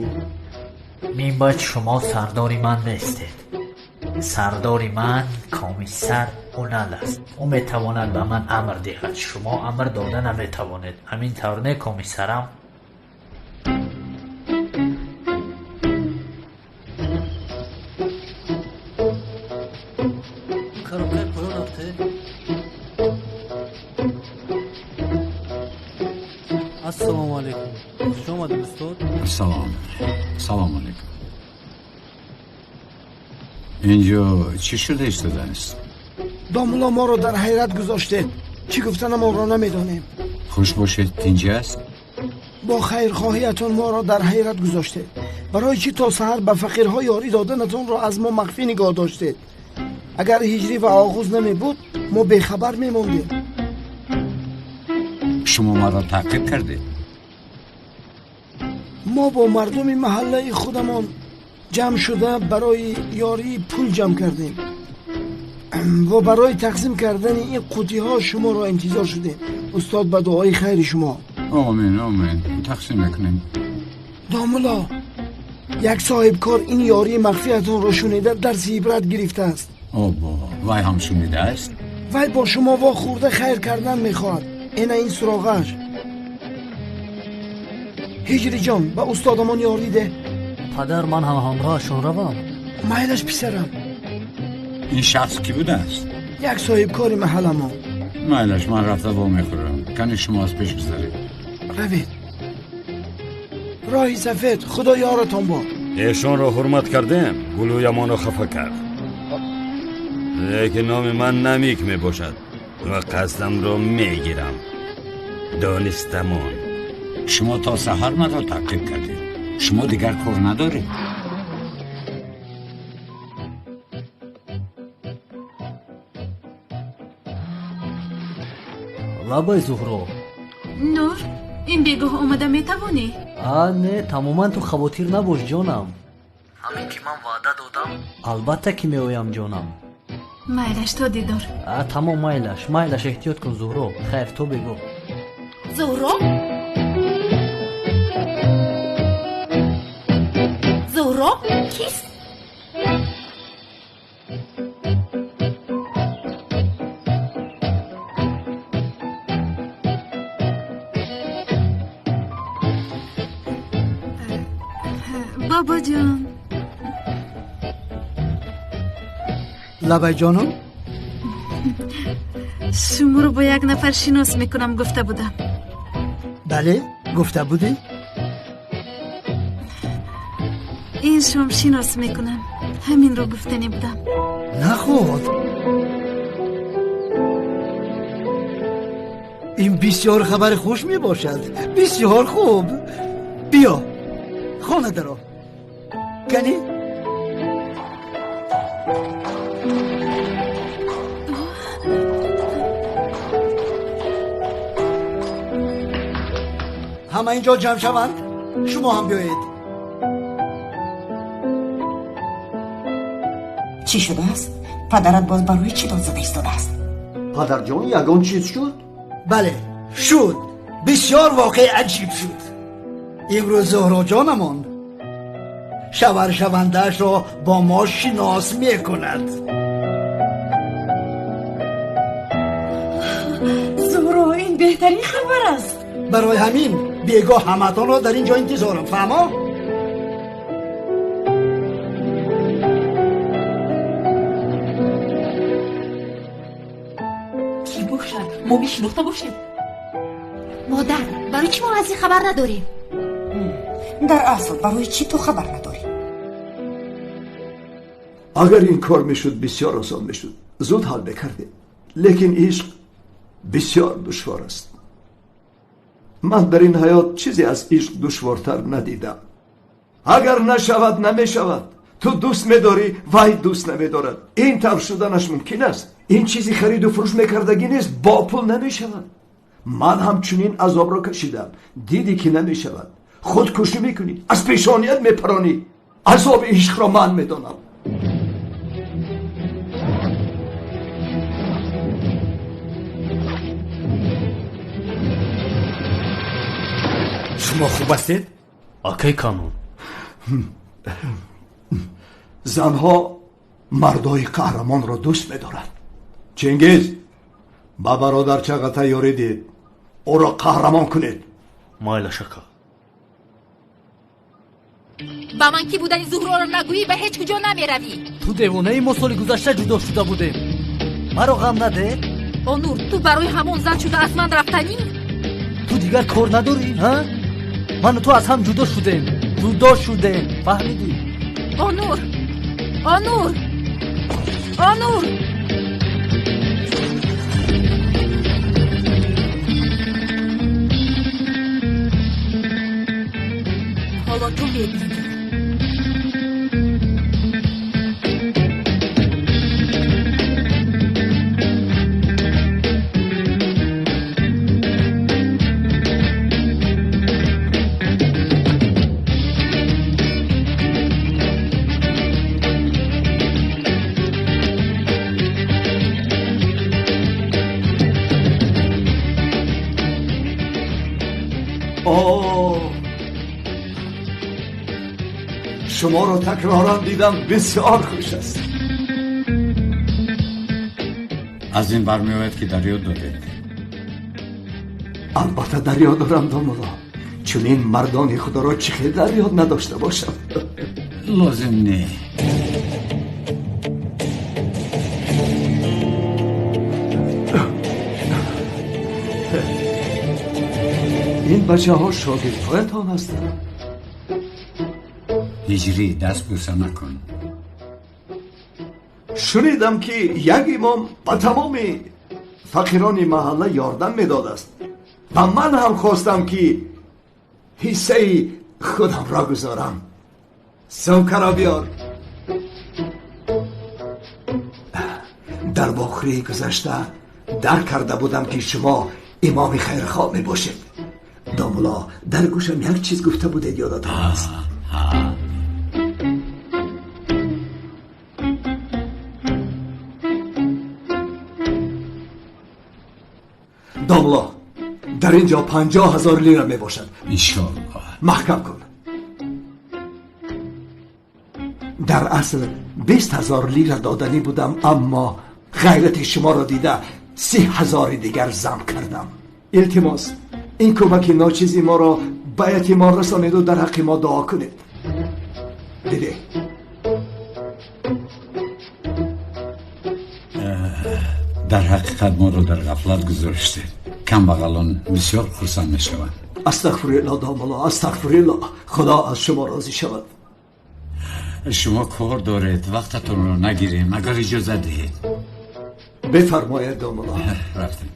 Минбаъд шумо сардори ман нестед. Сардори ман комиссар Унал аст. Ӯ метавонад ба ман амр диҳад. Шумо амр дода наметавонед. Ҳамин тавр не, комиссарам? Ассалому алайкум. Хуш омадед, устод. Салом. Салом алайкум. Инҷо чӣ шуда истодааст? Домулло моро дар ҳайрат гузоштед. Чӣ гуфтанамонро намедонем. Хуш бошед, тинҷ аст? Бо хайрхоҳиятон моро дар ҳайрат гузоштед. Барои чӣ то саҳар ба фақирҳо ёрӣ доданатонро аз мо махфӣ нигоҳ доштед? Агар ҳиҷрӣ ва оғуз намебуд, мо бехабар мемондем. Шумо маро таъқиб кардед? Мо бо мардуми маҳаллаи худамон ҷамъ шуда барои ёрии пул ҷамъ кардем ва барои тақсим кардани ин қутиҳо шуморо интизор шудем. Устод, ба дуои хайри шумо. Омин, омин. Тақсим мекунем. Домулло, Як соҳибкор ин ёрии махфиятонро шунида дарси ибрат гирифтааст. Обо, вай ҳам шунидааст? Вай бо шумо вохӯрда хайр кардан мехоҳад. Эна ин суроғааш. Ҳиҷриҷон, ба устодамон ёрӣ деҳ. Падар, ман ҳам ҳамроҳашон равам? Майлаш, писарам. Ин шахс кӣ будааст? Як соҳибкори маҳалламон. Майлаш, ман рафта вомехӯрам. Кани шумо аз пеш гузаред. Равед. Роҳи сафед, худо ёратон бод. Эшонро ҳурмат кардем, гулӯямонро хафа кард. Лекин номи ман Намик мебошад ва қасдамро мегирам. Донистамон. Шумо то саҳар маро таъқиб кардед. Шумо дигар кор надоред. Лабай, Зуҳро. Нур, ин бегоҳ омада метавонӣ? А, не, тамоман ту хавотир набош, ҷонам. Ҳамин ки ман ваъда додам, албатта ки меоям, ҷонам. Майлаш, то дидор. А, тамом, майлаш, майлаш, эҳтиёт кун, Зуҳро. Хайр, то бегоҳ. Зуҳро? Зуҳро кист? Бобоҷон. Лабайҷоном? Шуморо бо як нафар шинос мекунам гуфта будам. Бале, гуфта будӣ? Ин шом шинос мекунам. Ҳаминро гуфтанӣ будам. Наход. Ин бисёр хабари хуш мебошад. Бисёр хуб. Биё, хона даро. Кани? Ҳама инҷо ҷамъ шаванд, шумо ҳам биёед. Чӣ шудааст? Падарат боз барои чӣ дод зада истодааст? Падарҷон, ягон чиз шуд? Бале, шуд. Бисёр воқеи аҷиб шуд. Имрӯз Зуҳроҷонамон шаваршавандаашро бо мо шинос мекунад. Зуҳро, ин беҳтарин хабар аст. Барои ҳамин бегоҳ ҳаматонро дар ин ҷо интизорам, фаҳмо? Кӣ бошад? Мо мешинохта бошем? Модар, барои чӣ мо аз ин хабар надорем? Дар асл барои чӣ ту хабар надорӣ? Агар ин кор мешуд, бисёр осон мешуд. Зуд ҳал мекардем. Лекин ишқ бисёр душвор аст. Ман дар ин ҳаёт чизе аз ишқ душвортар надидам. Агар нашавад, намешавад. Ту дӯст медорӣ, вай дӯст намедорад. Ин тавр шуданаш мумкин аст. Ин чизи хариду фурӯш мекардагӣ нест, бо пул намешавад. Ман ҳамчунин азобро кашидам. Дидӣ ки намешавад. Худкушӣ мекунӣ, аз пешоният мепаронӣ. Азоби ишқро ман медонам. Шумо хуб ҳастед? Акай Канун. Занҳо мардои қаҳрамонро дӯст медоранд. Чингиз, ба бародар Чағатай ёрӣ диҳед. Ӯро қаҳрамон кунед. Майлаш, ака. Ба ман кӣ будани Зуҳроро нагӯӣ, ба ҳеҷ куҷо намеравӣ. Ту девонаи, мо соли гузашта ҷудо шуда будем. Маро ғам наде. Онур, ту барои ҳамон зан шуда аз ман рафтанӣ? Ту дигар кор надорӣ, ҳа? Ману ту аз ҳам ҷудо шудем. Ҷудо шудем, фаҳмидӣ? Онур! Онур! Онур! Ҳоло ту мебинӣ. Шуморо такроран дидам бисёр хуш аст. Аз ин бармеояд ки дар ёд доред. Албатта дар ёд дорам, домулло. Чунин мардони худоро чӣ хел дар ёд надошта бошам? Лозим не. Ин бачаҳо шогирдҳоятон ҳастанд. Ҳиҷрӣ, даст бӯса накун. Шунидам ки як имом ба тамоми фақирони маҳалла ёрдам медодааст ва ман ҳам хостам ки ҳиссаи худамро гузорам. Сумкаро биёр. Дар вохӯрии гузашта дарк карда будам ки шумо имоми хайрхоҳ мебошед. Домулло, дар гӯшам як чиз гуфта будед, ёдатон аст? Домулло, дар ин ҷо 50 000 лира мебошад. Иншоаллоҳ. Маҳкам кун. Дар асл 20 000 лира доданӣ будам, аммо ғайрати шуморо дида 30 000 дигар зам кардам. Илтимос, ин кӯмаки ночизи моро ба ятимон расонеду дар ҳаққи мо дуо кунед. Диде. Дар ҳақиқат моро дар ғафлат гузоштед. Камбағалон бисёр хурсанд мешаванд. Астағфируллоҳ, домулло, астағфируллоҳ. Худо аз шумо розӣ шавад. Шумо кор доред, вақтатонро нагирем, агар иҷоза диҳед. Бифармоед, домулло. Рафтем.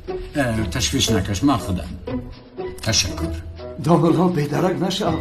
Ташвиш накаш, ман худам. Ташаккур. Домулло, бедарак нашав.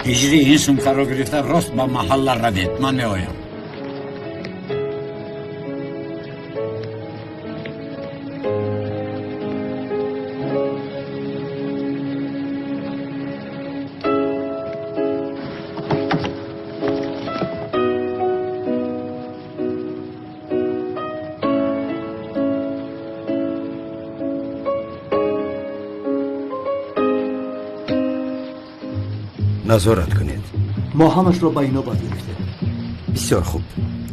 Ҳиҷрӣ, ин сумкаро гирифта рост ба маҳалла равед, ман меоям. Назорат кунед. Мо ҳамашро ба инобат гирифтем. Бисёр хуб.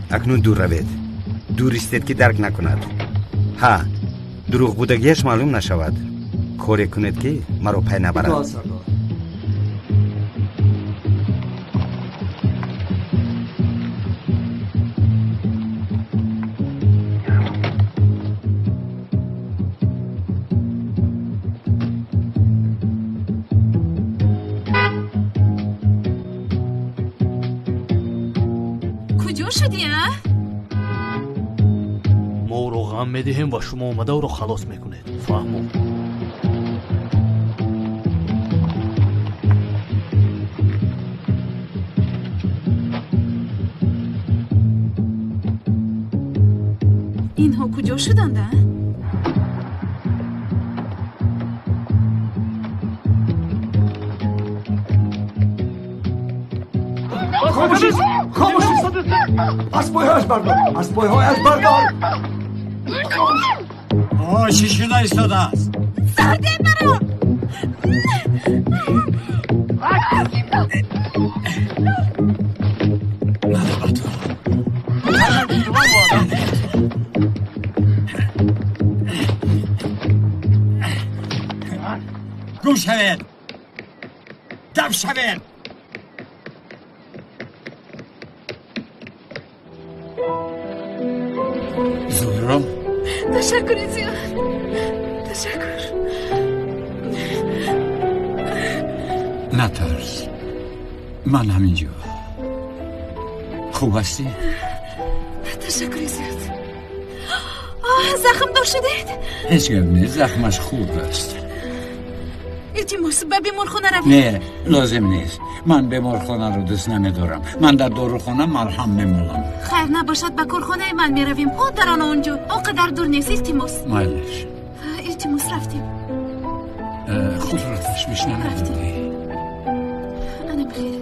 Акнун дур равед. Дур истед ки дарк накунад. Ҳа, дурӯғ будагиаш маълум нашавад. Коре кунед ки маро пай набарад. Итоат, сардор. Мо ӯро ғам медиҳем ва шумо омада ӯро халос мекунед. Фаҳмо? Инҳо куҷо шуданд, а? Хомӯш! Аз пойҳояш бардор! Аз пойҳояш бардор! Чӣ шуда истодааст? Сарде маро! Гум шавед! Даб шавед! Зуҳро, Ташаккури зиёд, ташаккур. Натарс, ман ҳаминҷо. Хуб ҳастӣ? Ташаккури зиёд. Захмдор шудед? Ҳеҷ гап нест, захмаш хурд аст. Илтимос, ба беморхона равем. Не, лозим нест. Ман беморхонаро дӯст намедорам. Ман дар дорухона марҳам мемолам. Хайр набошад, ба корхонаи ман меравем. О, дар он онҷо он қадар дур нест. Илтимос. Майлаш. Илтимос, рафтем. Худро ташвиш намедодӣ. Ана бихер.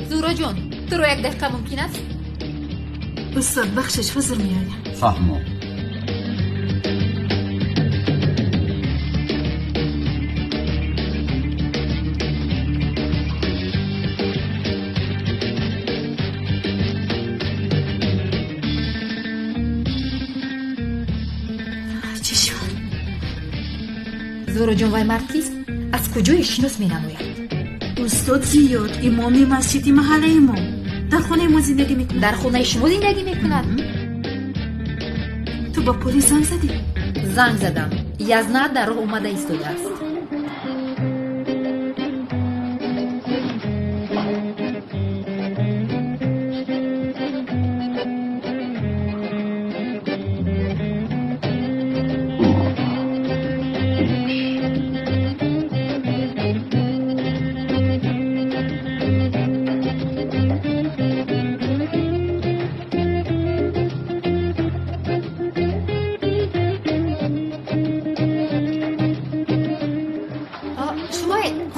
Зуҳроҷон, туро як дақиқа мумкин аст? Устод, бахшиш, ҳозир меоям. Фаҳмо. Чӣ шуд? Зуҳроҷон, вай мард кист? Аз куҷое шинос менамояд? Устод Зиёд, имоми масҷиди маҳаллаи мо. Дар хонаи мо зиндагӣ мекунад. Дар хонаи шумо зиндагӣ мекунад? Ту ба полис занг задӣ? Занг задам. Язна дар роҳ омада истодааст.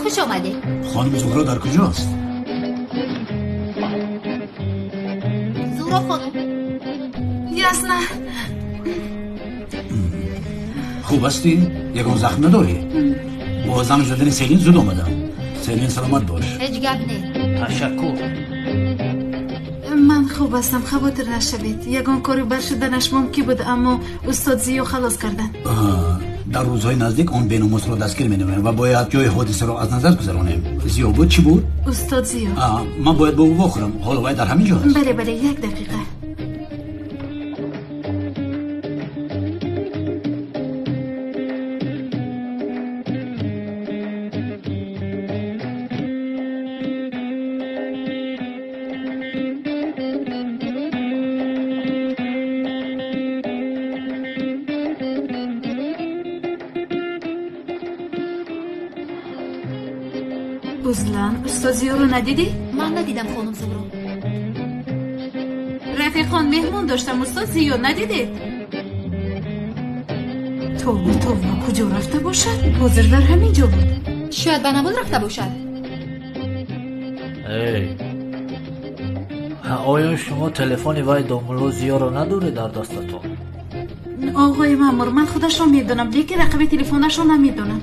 Хуш омадед. Хонум Зуҳро дар куҷост? Зуҳро хонум. Ясна. Хуб ҳастӣ? Ягон захм надорӣ? Бо занг задани Селин зуд омадам. Селин, саломат бош. Ҳеҷ гап не. Ташаккур. Ман хуб ҳастам, хавотир нашавед. Ягон кори бад шуданаш мумкин буд, аммо устод Зиё халос карданд. Дар рӯзҳои наздик он беномусро дастгир менамоем ва бояд ҷои ҳодисаро аз назар гузаронем. Зиё буд, чӣ буд? Устод Зиё. Ман бояд бо ӯ вохӯрам. Ҳоло вай дар ҳамин ҷо аст. Бале, бале, як дақиқа. Узлан, устод Зиёро надидӣ? Ман надидам, хонум Зуҳро. Рафиқон, меҳмон доштам, устод Зиё надидед? Товба, товба, куҷо рафта бошад? Ҳозир дар ҳамин ҷо буд. Шояд ба намоз рафта бошад. Эй, оё шумо телефони вай домулло Зиёро надоред дар дастатон? Оғои маъмур, ман худашро медонам, лекин рақами телефонашро намедонам.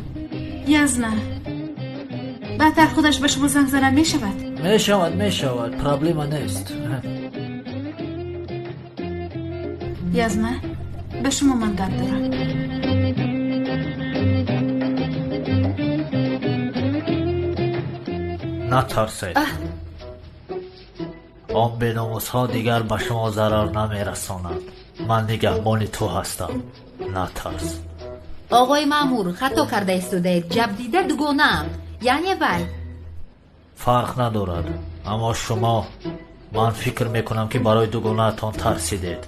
Язна, баъдтар худаш ба шумо занг занад мешавад? Мешавад, мешавад, проблема нест. Язна, ба шумо ман гап дорам. Натарсед. Он беномусҳо дигар ба шумо зарар намерасонанд. Ман нигаҳбони ту ҳастам. Натарс. Оғои маъмур, хато карда истодаед. Ҷабдида дугонаам. Яъне вай. Фарқ надорад, аммо шумо, ман фикр мекунам, ки барои дугонаатон тарсидед.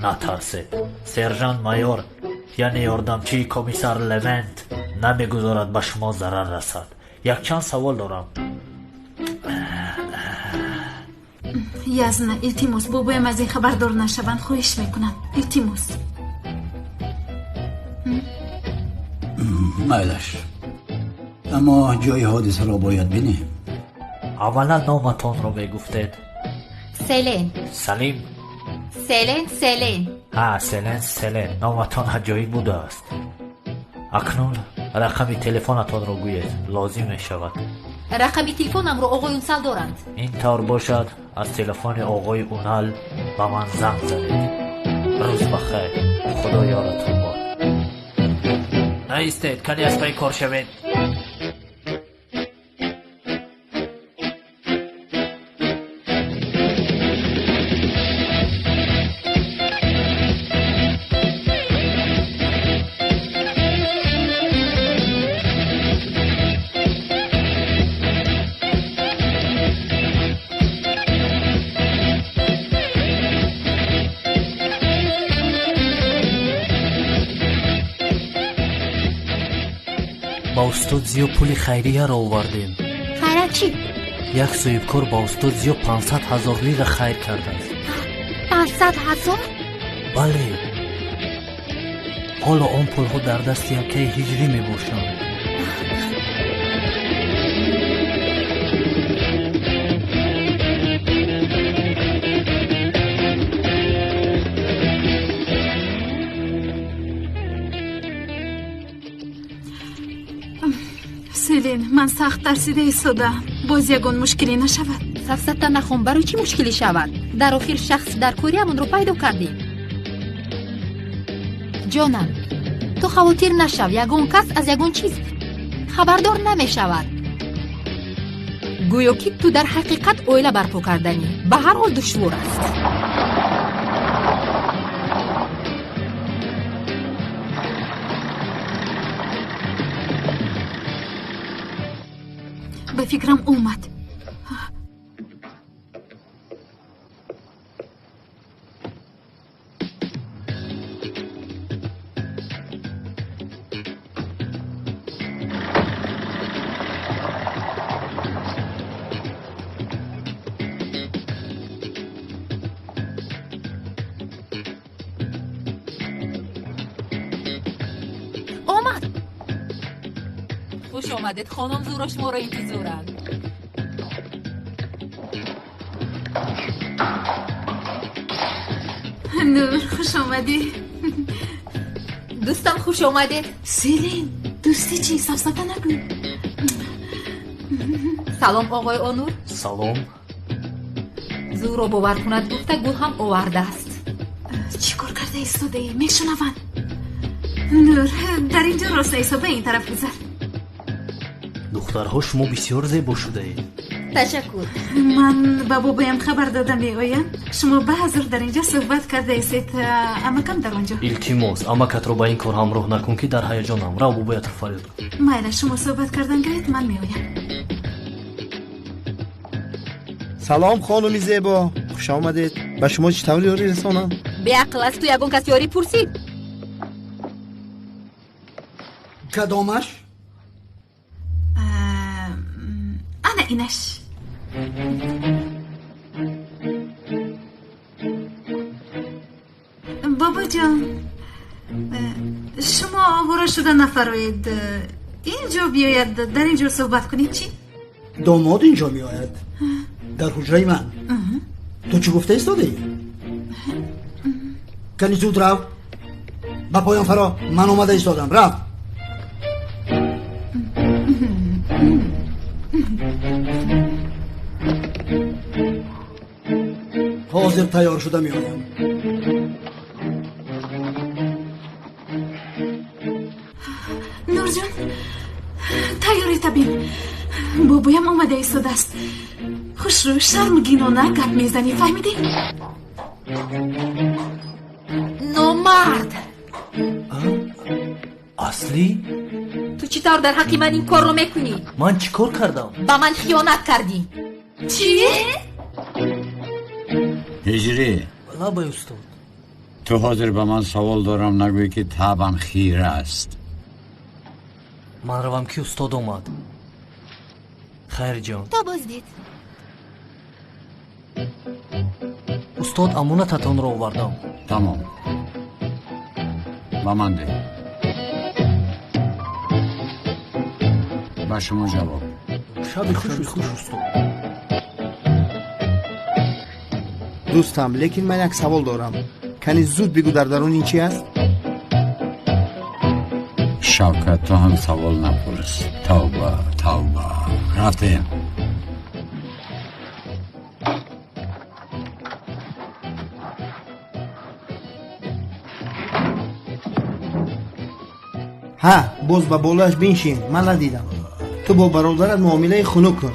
Натарсед. Сержант майор, яъне ёрдамчии комиссар Левент, намегузорад ба шумо зарар расад. Якчанд савол дорам. Язна, илтимос, бобоям аз ин хабардор нашаванд, хоҳиш мекунам. Илтимос. Майлаш, аммо ҷои ҳодисаро бояд бинем. Аввалан номатонро мегуфтед. Селен. Салим. Селен, Селен. Ҳа, Селен, Селен. Номатон аҷоиб будааст. Акнун рақами телефонатонро гӯед, лозим мешавад. Рақами телефонамро оғои Унсал доранд. Ин тавр бошад, аз телефони оғои Унал ба ман занг занед. Рӯз ба хайр, Худо ёратон бод. Наистед, кани аз пай кор шавед. Ба устод Зиё пули хайрияро овардем. Хайра чӣ? Як соҳибкор ба устод Зиё 500 ҳазор лира хайр кардааст. 500 ҳазор? Бале. Ҳоло он пулҳо дар дасти акаи Ҳиҷрӣ мебошанд. Селин, ман сахт тарсида истодаам. Боз ягон мушкилӣ нашавад. Сафсата нахон, барои чӣ мушкилӣ шавад? Дар охир шахс дар кориамонро пайдо кардем. Ҷонам, ту хавотир нашав, ягон кас аз ягон чиз хабардор намешавад. Гӯё ки ту дар ҳақиқат оила барпо карданӣ. Ба ҳар ҳол душвор аст. Ба фикрам омад. Омад. Хуш омадед, хонум Зуро шуморо интизоранд. Нур, хуш омадӣ. Дӯстам, хуш омадед. Селин, дӯстӣ чӣ? Сафсата накун. Салом, оғои Онур. Салом. Зуро бовар кунад гуфта гул ҳам овардааст. Чӣ кор карда истодаӣ? Мешунаванд. Нур, дар ин ҷо роста истода, ин тараф гузар. Духтарҳо, шумо бисёр зебо шудаед. Ташаккур. Ман ба бобоям хабар дода меоям. Шумо баъзур дар ин ҷо суҳбат кардаистед, амакам дар он ҷо. Илтимос, амакатро ба ин кор ҳамроҳ накун, ки дар ҳаяҷонам. Рав, бобоятро фарёд кун. Майла, шумо суҳбат кардан гиред, ман меоям. Салом, хонуми зебо, хуш омадед. Ба шумо чӣ тавр ёрӣ расонам? Беақл, аз ту ягон кас ёрӣ пурсид? Кадомаш? Ана инаш. Бобоҷон, шумо овора шуда нафароед. Ин ҷо биёяд, дар ин ҷо суҳбат кунед, чӣ? Домод ин ҷо меояд, дар ҳуҷраи ман. Ту чӣ гуфта истодаӣ? Кани зуд рав, ба поён фаро, ман омада истодам. Рав. Ҳозир тайёр шуда меоям. Нурҷон, тайёрӣ табин. Бобоям омада истодааст. Хушрӯ, шармгинона гап мезанӣ, фаҳмидӣ? Номард! Аслӣ? Ту чӣ тавр дар ҳаққи ман ин корро мекунӣ? Ман чӣ кор кардам? Ба ман хиёнат кардӣ. Чӣ? Ҳиҷрӣ. Лабай, устод. Ту ҳозир ба ман савол дорам, нагӯй ки табам хира аст. Ман равам, ки устод омад. Хайрҷон. То боздид. Устод, амонататонро овардам. Тамом, ба ман деҳ. Ба шумо ҷавоб. Шаби хуш, устод. Дӯстам, лекин ман як савол дорам. Кани зуд бигӯ, дар дарун ин чи аст? Шавкат, ту ҳам савол напурс. Тавба, тавба. Рафтем. Ҳа, боз ба болояш биншин, ман надидам. Ту бо бародарат муомилаи хунук кун,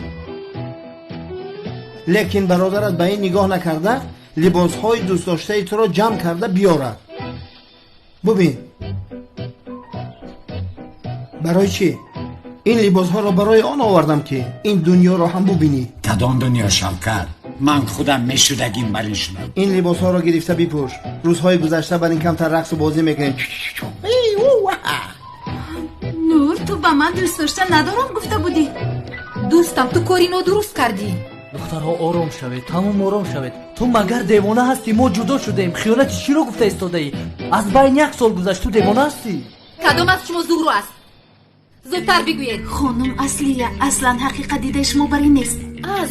лекин бародарат ба ин нигоҳ накарда либосҳои дӯстдоштаи туро ҷамъ карда биёрад. Бубин, барои чӣ ин либосҳоро барои он овардам, ки ин дунёро ҳам бубинӣ. Кадом дунё, Шавкат? Ман худам мешудагим бар ин шудам. Ин либосҳоро гирифта бипӯш. Рӯзҳои гузашта бар ин камтар рақсу бозӣ мекунем. Нур, ту ба ман дӯст дошта надорам гуфта будӣ. Дӯстам, ту кори нодуруст кардӣ. Духтарҳо, ором шавед, тамом ором шавед. Ту магар девона ҳастӣ? Мо ҷудо шудаем. Хиёнати чиро гуфта истодаӣ? Аз байн як сол гузашт, ту девона ҳастӣ? Кадом аз шумо Зуҳро аст? Зудтар бигӯед. Хонум Аслия, аслан ҳақиқат дидаи шумо бар ин нест.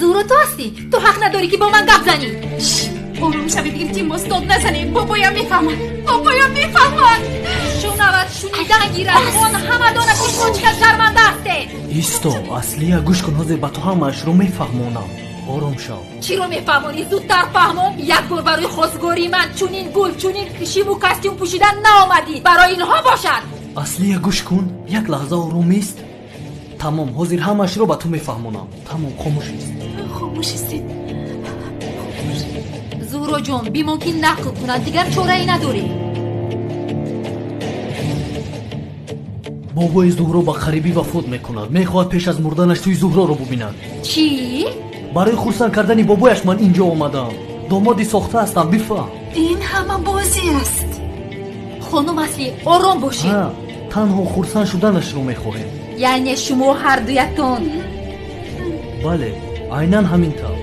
Зуҳро, ту ҳастӣ? Ту ҳақ надорӣ, ки бо ман гап занӣ. Ором шавед, илтимос, дод назанед. Бобоям мефаҳмад, бобоям мефаҳмад. Шунавад, шунидан гирад. Он ҳама донад, ки шумо чӣ қадр шарманда ҳастед. Исто, Аслия, гӯш кун, ҳозир ба ту ҳамаашро мефаҳмонам. Ором шав. Чиро мефаҳмонӣ? Зудтар фаҳмон. Як бор барои хостгории ман чунин гул, чунин шиму костюм пӯшидан наомадӣ. Барои инҳо бошад. Аслия, гӯш кун, як лаҳза ором ист. Тамом, ҳозир ҳамаашро ба ту мефаҳмонам. Тамом, хомӯш ист. Хомӯш истед. Зуҳроҷон, бимон, ки нақл кунад, дигар чорае надорӣ. Бобои Зуҳро ба қарибӣ вафот мекунад. Мехоҳад пеш аз мурданаш тӯи Зуҳроро бубинад. Чӣ? Барои хурсанд кардани бобояш ман инҷо омадаам. Домоди сохта ҳастам, бифаҳм. Ин ҳама бозӣ аст. Хонум Асли, ором бошед. Танҳо хурсанд шуданашро мехоҳем. Яъне шумо ҳардуятон? Бале, айнан ҳамин тавр.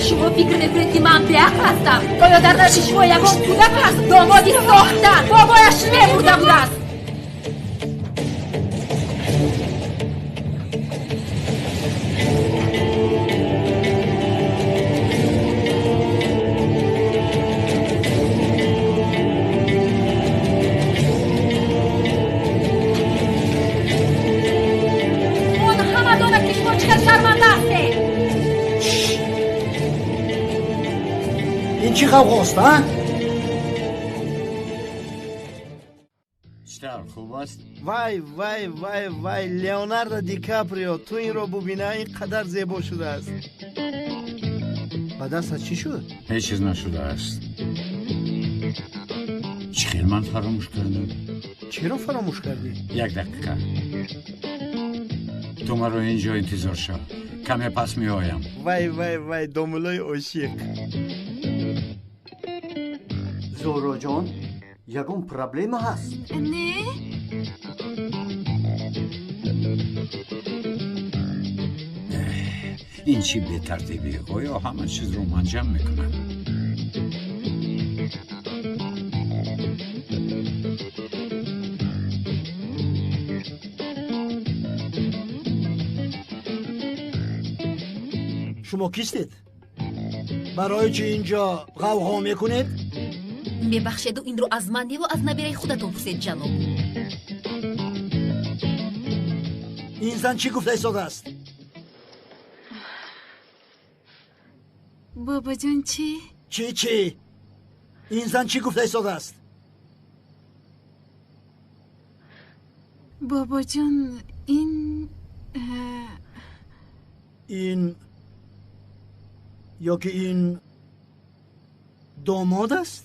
Шумо фикр мекунед, ки ман беақл ҳастам? Оё дар назди шумо ягон кӯдак аст? Домоди сохта бобояш мемурда будааст. Он ҳама донад, ки шумо чӣ қадр шарманда ҳастед. Ин чӣ ғавғост, а? Чӣ тавр, хуб аст? Вай, вай, вай, вай, Леонардо Ди Каприо, ту инро бубина, ин қадар зебо шудааст. Ба дастат чӣ шуд? Ҳеҷ чиз нашудааст. Чӣ хел ман фаромӯш кардам? Чиро фаромӯш кардӣ? Як дақиқа, ту маро ин ҷо интизор шав, каме пас меоям. Вай, вай, вай, домулои ошиқ. Зуҳроҷон, ягон проблема ҳаст? Не. Ин чӣ бетартибӣ? Оё ҳама чизро ман ҷамъ мекунам? Шумо кистед? Барои чӣ инҷо ғавғо мекунед? Мебахшеду, инро аз ман неву аз набираи худатон пурсед, ҷаноб. Ин зан чӣ гуфта истодааст? Бобоҷон, чӣ? Чӣ, чӣ? Ин зан чӣ гуфта истодааст? Бобоҷон, ин Ин ё ки ин домод аст?